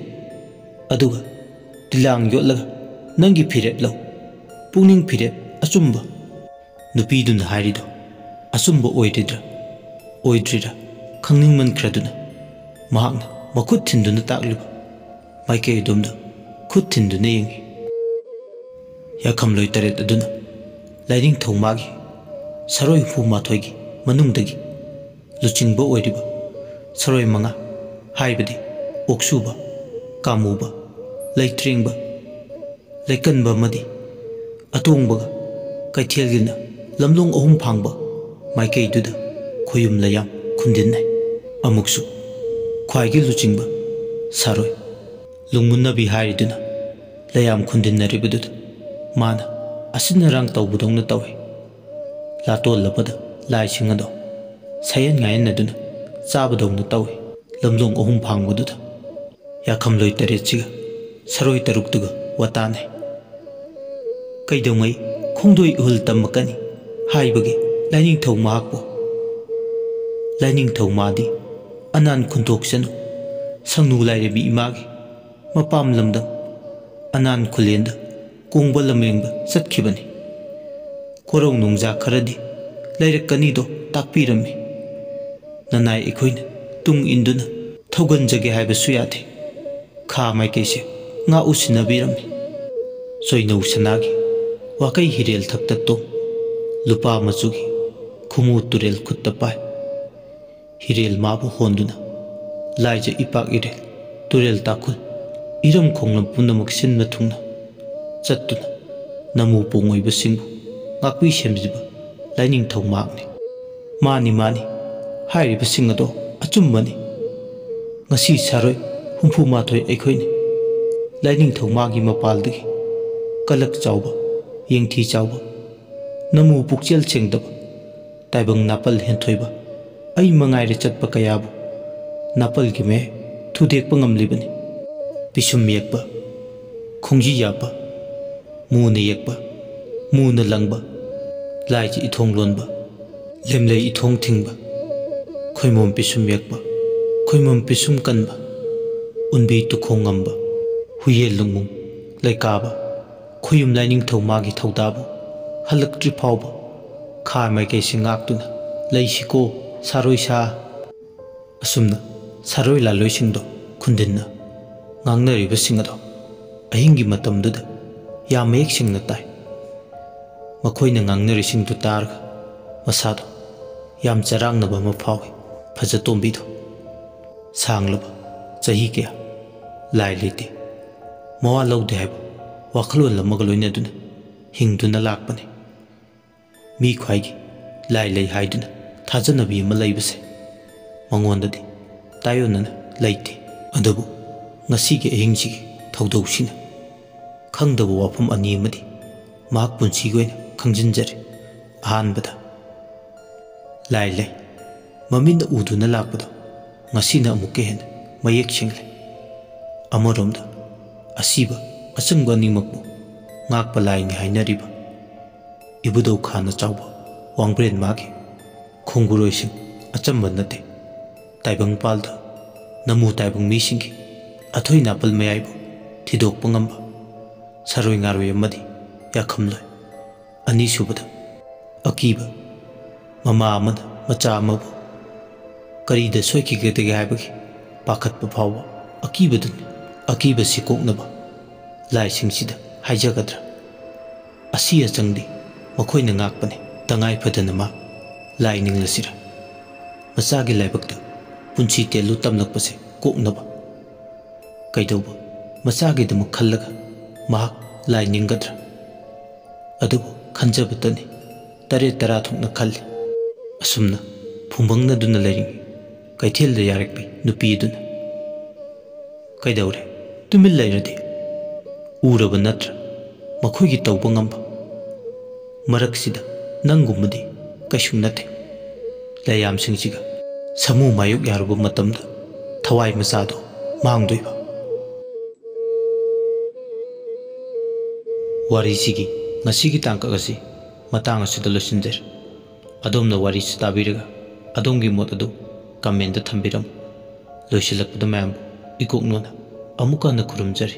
ꯑꯗꯨꯒ ꯇꯤꯂꯥꯡ ꯌꯣꯠꯂꯒ ꯅꯪꯒꯤ ꯐꯤꯔꯦꯞ ꯂꯧ꯫ ꯄꯨꯛꯅꯤꯡ ꯐꯤꯔꯦꯞ ꯑꯆꯨꯝꯕ꯫" ꯅꯨꯄꯤꯗꯨꯅ ꯍꯥꯏꯔꯤꯗꯣ ꯑꯆꯨꯝꯕ ꯑꯣꯏꯔꯤꯗ꯭ꯔꯥ ꯑꯣꯏꯗ꯭ꯔꯤꯔꯥ ꯈꯪꯅꯤꯡꯃꯟꯈ꯭ꯔꯗꯨꯅ ꯃꯍꯥꯛꯅ ꯃꯈꯨꯠ ꯊꯤꯟꯗꯨꯅ ꯇꯥꯛꯂꯤꯕ ꯃꯥꯏꯀꯩ ꯑꯗꯣꯝꯗ ꯈꯨꯠ ꯊꯤꯟꯗꯨꯅ ꯌꯦꯡꯉꯤ꯫ ꯌꯥꯈꯝꯂꯣꯏ ꯇꯔꯦꯠ ꯑꯗꯨꯅ ꯂꯥꯏꯅꯤꯡꯊꯧ ꯃꯥꯒꯤ ꯁꯔꯣꯏ ꯍꯨꯝꯐꯨ ꯃꯥꯊꯣꯏꯒꯤ ꯃꯅꯨꯡꯗꯒꯤ ꯂꯨꯆꯤꯡꯕ ꯑꯣꯏꯔꯤꯕ ꯁꯔꯣꯏ ꯃꯉꯥ ꯍꯥꯏꯕꯗꯤ ꯑꯣꯛꯁꯨꯕ, ꯀꯥꯃꯨꯕ, ꯂꯩꯇ꯭ꯔꯦꯡꯕ, ꯂꯩꯀꯟꯕ ꯑꯃꯗꯤ ꯑꯇꯣꯡꯕꯒ ꯀꯩꯊꯦꯜꯒꯤꯅ ꯂꯝꯂꯣꯡ ꯑꯍꯨꯝ ꯐꯥꯡꯕ ꯃꯥꯏꯀꯩꯗꯨꯗ ꯈꯣꯌꯨꯝ ꯂꯩꯌꯥꯝ ꯈꯨꯟꯗꯤꯟꯅꯩ꯫ ꯑꯃꯨꯛꯁꯨ ꯈ꯭ꯋꯥꯏꯒꯤ ꯂꯨꯆꯤꯡꯕ ꯁꯥꯔꯣꯏ ꯂꯨꯡꯃꯨꯟꯅꯕꯤ ꯍꯥꯏꯔꯤꯗꯨꯅ ꯂꯩꯌꯥꯝ ꯈꯨꯟꯗꯤꯟꯅꯔꯤꯕꯗꯨꯗ ꯃꯥꯅ ꯑꯁꯤꯟ ꯑꯔꯥꯡ ꯇꯧꯕꯗꯧꯅ ꯇꯧꯏ꯫ ꯂꯥꯇꯣꯜꯂꯕꯗ ꯂꯥꯏꯁꯤꯡ ꯑꯗꯣ ꯁꯌꯦꯟ ꯉꯥꯌꯦꯟꯅꯗꯨꯅ ꯆꯥꯕꯗꯧꯅ ꯇꯧꯏ꯫ ꯂꯝꯂꯣꯡ ꯑꯍꯨꯝ ꯐꯥꯡꯕꯗꯨꯗ ꯌꯥꯈꯝꯂꯣꯏ ꯇꯔꯦꯠꯁꯤꯒ ꯁꯔꯣꯏ ꯇꯔꯨꯛꯇꯨꯒ ꯋꯥꯇꯥꯅꯩ꯫ ꯀꯩꯗꯧꯉꯩ ꯈꯣꯡꯗꯣꯏ ꯎꯍꯨꯜ ꯇꯝꯃꯛꯀꯅꯤ ꯍꯥꯏꯕꯒꯤ ꯂꯥꯏꯅꯤꯡꯊꯧ ꯃꯍꯥꯛꯄꯨ? ꯂꯥꯏꯅꯤꯡꯊꯧ ꯃꯥꯗꯤ ꯑꯅꯥꯟ ꯈꯨꯟꯊꯣꯛꯁꯅꯨ, ꯁꯪꯅꯨ ꯂꯥꯏꯔꯦꯝꯕꯤ ꯏꯃꯥꯒꯤ ꯃꯄꯥꯝ ꯂꯝꯗꯝ ꯑꯅꯥꯟ ꯈꯨꯂꯦꯟꯗ ꯀꯣꯡꯕ ꯂꯝꯂꯦꯡꯕ ꯆꯠꯈꯤꯕꯅꯤ꯫ ꯀꯣꯔꯧ ꯅꯣꯡꯖꯥ ꯈꯔꯗꯤ ꯂꯩꯔꯛꯀꯅꯤꯗꯣ ꯇꯥꯛꯄꯤꯔꯝꯃꯤ꯫ ꯅꯅꯥꯏ ꯑꯩꯈꯣꯏꯅ ꯇꯨꯡ ꯏꯟꯗꯨꯅ ꯊꯧꯒꯟꯖꯒꯦ ꯍꯥꯏꯕꯁꯨ ꯌꯥꯗꯦ꯫ ꯈꯥ ꯃꯥꯏꯀꯩꯁꯦ ꯉꯥꯛꯎ ꯁꯤꯟꯅꯕꯤꯔꯝꯃꯤ꯫ ꯆꯣꯏꯅꯧ ꯁꯅꯥꯒꯤ ꯋꯥꯀꯩ ꯍꯤꯔꯦꯜ ꯊꯛꯇ ꯇꯣꯡ, ꯂꯨꯄꯥ ꯃꯆꯨꯒꯤ ꯈꯨꯃꯨ ꯇꯨꯔꯦꯜ ꯈꯨꯠꯇ ꯄꯥꯏ꯫ ꯍꯤꯔꯦꯜ ꯃꯥꯕꯨ ꯍꯣꯟꯗꯨꯅ ꯂꯥꯏꯖ ꯏꯄꯥꯛ ꯏꯔꯦꯜ, ꯇꯨꯔꯦꯜ ꯇꯥꯈꯨꯜ, ꯏꯔꯝ ꯈꯣꯡꯂꯝ ꯄꯨꯝꯅꯃꯛ ꯁꯤꯟꯕ ꯊꯨꯡꯅ ꯆꯠꯇꯨꯅ ꯅꯃꯨ ꯄꯣꯡꯉꯣꯏꯕꯁꯤꯡꯕꯨ ꯉꯥꯛꯄꯤ ꯁꯦꯝꯕꯤꯕ ꯂꯥꯏꯅꯤꯡꯊꯧ ꯃꯍꯥꯛꯅꯤ꯫ ꯃꯥꯅꯤ, ꯃꯥꯅꯤ, ꯍꯥꯏꯔꯤꯕꯁꯤꯡ ꯑꯗꯣ ꯑꯆꯨꯝꯕꯅꯤ꯫ ꯉꯁꯤ ꯁꯥꯔꯣꯏ ꯍꯨꯝꯐꯨ ꯃꯥꯊꯣꯏ ꯑꯩꯈꯣꯏꯅꯤ ꯂꯥꯏꯅꯤꯡꯊꯧ ꯃꯥꯒꯤ ꯃꯄꯥꯜꯗꯒꯤ ꯀꯂꯛ ꯆꯥꯎꯕ, ꯌꯦꯡꯊꯤ ꯆꯥꯎꯕ, ꯅꯃꯨ ꯄꯨꯛꯆꯦꯜ ꯁꯦꯡꯗꯕ, ꯇꯥꯏꯕꯪ ꯅꯥꯄꯜ ꯍꯦꯟꯊꯣꯏꯕ ꯑꯩ ꯃꯉꯥꯏꯔꯦ ꯆꯠꯄ ꯀꯌꯥꯕꯨ ꯅꯥꯄꯜꯒꯤ ꯃꯌꯥꯏ ꯊꯨꯗꯦꯛꯄ ꯉꯝꯂꯤꯕꯅꯤ꯫ ꯄꯤꯁꯨꯝ ꯌꯦꯛꯄ, ꯈꯣꯡꯖꯤ ꯌꯥꯞꯄ, ꯃꯨꯅ ꯌꯦꯛꯄ, ꯃꯨꯅ ꯂꯪꯕ, ꯂꯥꯏꯒꯤ ꯏꯊꯣꯡ ꯂꯣꯟꯕ, ꯂꯦꯝꯂꯩ ꯏꯊꯣꯡ ꯊꯤꯡꯕ, ꯈꯣꯏꯃꯣꯝ ꯄꯤꯁꯨꯝ ꯌꯦꯛꯄ, ꯈꯣꯏꯃꯣꯝ ꯄꯤꯁꯨꯝ ꯀꯟꯕ, ꯎꯟꯕꯤ ꯇꯨꯈꯣꯡ ꯉꯝꯕ, ꯍꯨꯏꯌꯦꯟ ꯂꯨꯡꯃꯨꯡ ꯂꯩꯀꯥꯕ, ꯈꯣꯌꯨꯝ ꯂꯥꯏꯅꯤꯡꯊꯧ ꯃꯥꯒꯤ ꯊꯧꯗꯥꯕꯨ ꯍꯜꯂꯛꯇ꯭ꯔꯤ ꯐꯥꯎꯕ ꯈꯥ ꯃꯥꯏꯀꯩꯁꯤ ꯉꯥꯛꯇꯨꯅ ꯂꯩꯁꯤꯀꯣ, ꯁꯥꯔꯣꯏ ꯁꯥ꯫ ꯑꯁꯨꯝꯅ ꯁꯥꯔꯣꯏ ꯂꯥꯂꯣꯏꯁꯤꯡꯗꯣ ꯈꯨꯟꯗꯤꯟꯅ ꯉꯥꯡꯅꯔꯤꯕꯁꯤꯡ ꯑꯗꯣ ꯑꯍꯤꯡꯒꯤ ꯃꯇꯝꯗꯨꯗ ꯌꯥꯝ ꯃꯌꯦꯛ ꯁꯦꯡꯅ ꯇꯥꯏ꯫ ꯃꯈꯣꯏꯅ ꯉꯥꯡꯅꯔꯤꯁꯤꯡꯗꯨ ꯇꯥꯔꯒ ꯃꯁꯥꯗꯣ ꯌꯥꯝ ꯆꯔꯥꯡꯅꯕ ꯑꯃ ꯐꯥꯎꯏ ꯐꯖꯇꯣꯝꯕꯤꯗꯣ꯫ ꯁꯥꯡꯂꯕ ꯆꯍꯤ ꯀꯌꯥ ꯂꯥꯏ ꯂꯩꯇꯦ, ꯃꯋꯥ ꯂꯧꯗꯦ ꯍꯥꯏꯕ ꯋꯥꯈꯜꯂꯣꯟ ꯑꯃꯒ ꯂꯣꯏꯅꯗꯨꯅ ꯍꯤꯡꯗꯨꯅ ꯂꯥꯛꯄꯅꯤ꯫ ꯃꯤ ꯈ꯭ꯋꯥꯏꯒꯤ ꯂꯥꯏ ꯂꯩ ꯍꯥꯏꯗꯨꯅ ꯊꯥꯖꯅꯕꯤ ꯑꯃ ꯂꯩꯕꯁꯦ ꯃꯉꯣꯟꯗꯗꯤ ꯇꯥꯏꯑꯣꯟꯅꯅ ꯂꯩꯇꯦ꯫ ꯑꯗꯨꯕꯨ ꯉꯁꯤꯒꯤ ꯑꯍꯤꯡꯁꯤꯒꯤ ꯊꯧꯗꯧꯁꯤꯅ ꯈꯪꯗꯕ ꯋꯥꯐꯝ ꯑꯅꯤ ꯑꯃꯗꯤ ꯃꯍꯥꯛ ꯄꯨꯟꯁꯤꯒꯤ ꯑꯣꯏꯅ ꯈꯪꯖꯤꯟꯖꯔꯦ꯫ ꯑꯍꯥꯟꯕꯗ, ꯂꯥꯏ ꯂꯩ ꯃꯃꯤꯠꯅ ꯎꯗꯨꯅ ꯂꯥꯛꯄꯗꯣ ꯉꯁꯤꯅ ꯑꯃꯨꯛꯀ ꯍꯦꯟꯅ ꯃꯌꯦꯛ ꯁꯦꯡꯂꯦ꯫ ꯑꯃꯔꯣꯝꯗ, ꯑꯁꯤꯕ ꯑꯆꯪꯕ ꯑꯅꯤꯃꯛꯄꯨ ꯉꯥꯛꯄ ꯂꯥꯏꯅꯤ ꯍꯥꯏꯅꯔꯤꯕ ꯏꯕꯨꯙꯧ ꯈꯥꯅ ꯆꯥꯎꯕ ꯋꯥꯡꯕ꯭ꯔꯦꯟ ꯃꯥꯒꯤ ꯈꯣꯡꯒꯨꯔꯣꯏꯁꯤꯡ ꯑꯆꯝꯕ ꯅꯠꯇꯦ꯫ ꯇꯥꯏꯕꯪꯄꯥꯜꯗ ꯅꯃꯨ ꯇꯥꯏꯕꯪ ꯃꯤꯁꯤꯡꯒꯤ ꯑꯊꯣꯏ ꯅꯥꯄꯜ ꯃꯌꯥꯏꯕꯨ ꯊꯤꯗꯣꯛꯄ ꯉꯝꯕ ꯁꯔꯣꯏ ꯉꯥꯔꯣꯏ ꯑꯃꯗꯤ ꯌꯥꯈꯝꯂꯣꯏ꯫ ꯑꯅꯤꯁꯨꯕꯗ, ꯑꯀꯤꯕ ꯃꯃꯥ ꯑꯃꯅ ꯃꯆꯥ ꯑꯃꯕꯨ ꯀꯔꯤꯗ ꯁꯣꯏꯈꯤꯒꯗꯒꯦ ꯍꯥꯏꯕꯒꯤ ꯄꯥꯈꯠꯄ ꯐꯥꯎꯕ ꯑꯀꯤꯕꯗꯨꯅꯤ꯫ ꯑꯀꯤꯕꯁꯤ ꯀꯣꯛꯅꯕ ꯂꯥꯏꯁꯤꯡꯁꯤꯗ ꯍꯥꯏꯖꯒꯗ꯭ꯔꯥ? ꯑꯁꯤ ꯑꯆꯪꯗꯤ ꯃꯈꯣꯏꯅ ꯉꯥꯛꯄꯅꯤ꯫ ꯇꯉꯥꯏ ꯐꯗꯅ ꯃꯥ ꯂꯥꯏ ꯅꯤꯡꯂꯁꯤꯔꯥ? ꯃꯆꯥꯒꯤ ꯂꯥꯏꯕꯛꯇ ꯄꯨꯟꯁꯤ ꯇꯦꯜꯂꯨ ꯇꯝꯂꯛꯄꯁꯦ ꯀꯣꯛꯅꯕ꯫ ꯀꯩꯗꯧꯕ ꯃꯆꯥꯒꯤꯗꯃꯛ ꯈꯜꯂꯒ ꯃꯍꯥꯛ ꯂꯥꯏ ꯅꯤꯡꯒꯗ꯭ꯔꯥ? ꯑꯗꯨꯕꯨ ꯈꯟꯖꯕꯇꯅꯤ꯫ ꯇꯔꯦꯠ ꯇꯔꯥ ꯊꯣꯛꯅ ꯈꯜꯂꯤ꯫ ꯑꯁꯨꯝꯅ ꯐꯨꯝꯕꯪꯅꯗꯨꯅ ꯂꯩꯔꯤꯉꯩ ꯀꯩꯊꯦꯜꯗ ꯌꯥꯔꯛꯄꯤ ꯅꯨꯄꯤ ꯑꯗꯨꯅ, "ꯀꯩꯗꯧꯔꯦ? ꯇꯨꯃꯤꯟ ꯂꯩꯔꯗꯤ? ꯎꯔꯕ ꯅꯠꯇ꯭ꯔꯥ ꯃꯈꯣꯏꯒꯤ ꯇꯧꯕ ꯉꯝꯕ? ꯃꯔꯛꯁꯤꯗ ꯅꯪꯒꯨꯝꯕꯗꯤ ꯀꯩꯁꯨ ꯅꯠꯇꯦ꯫ ꯂꯩꯌꯥꯝꯁꯤꯡꯁꯤꯒ ꯁꯥꯃꯨ ꯃꯥꯌꯣꯛ ꯌꯥꯔꯨꯕ ꯃꯇꯝꯗ ꯊꯋꯥꯏ ꯃꯆꯥꯗꯣ ꯃꯥꯡꯗꯣꯏꯕ"꯫ ꯋꯥꯔꯤꯁꯤꯒꯤ ꯉꯁꯤꯒꯤ ꯇꯥꯡꯀꯛ ꯑꯁꯤ ꯃꯇꯥꯡ ꯑꯁꯤꯗ ꯂꯣꯏꯁꯤꯟꯖꯔꯦ꯫ ꯑꯗꯣꯝꯅ ꯋꯥꯔꯤꯁꯤ ꯇꯥꯕꯤꯔꯒ ꯑꯗꯣꯝꯒꯤ ꯃꯣꯠ ꯑꯗꯨ comment ꯊꯝꯕꯤꯔꯝꯃꯨ꯫ ꯂꯣꯏꯁꯤꯜꯂꯛꯄꯗ ꯃꯌꯥꯝꯕꯨ ꯏꯀꯣꯛꯅꯣꯅ ꯑꯃꯨꯛꯀ ꯍꯟꯅ ꯈꯨꯔꯨꯝꯖꯔꯤ꯫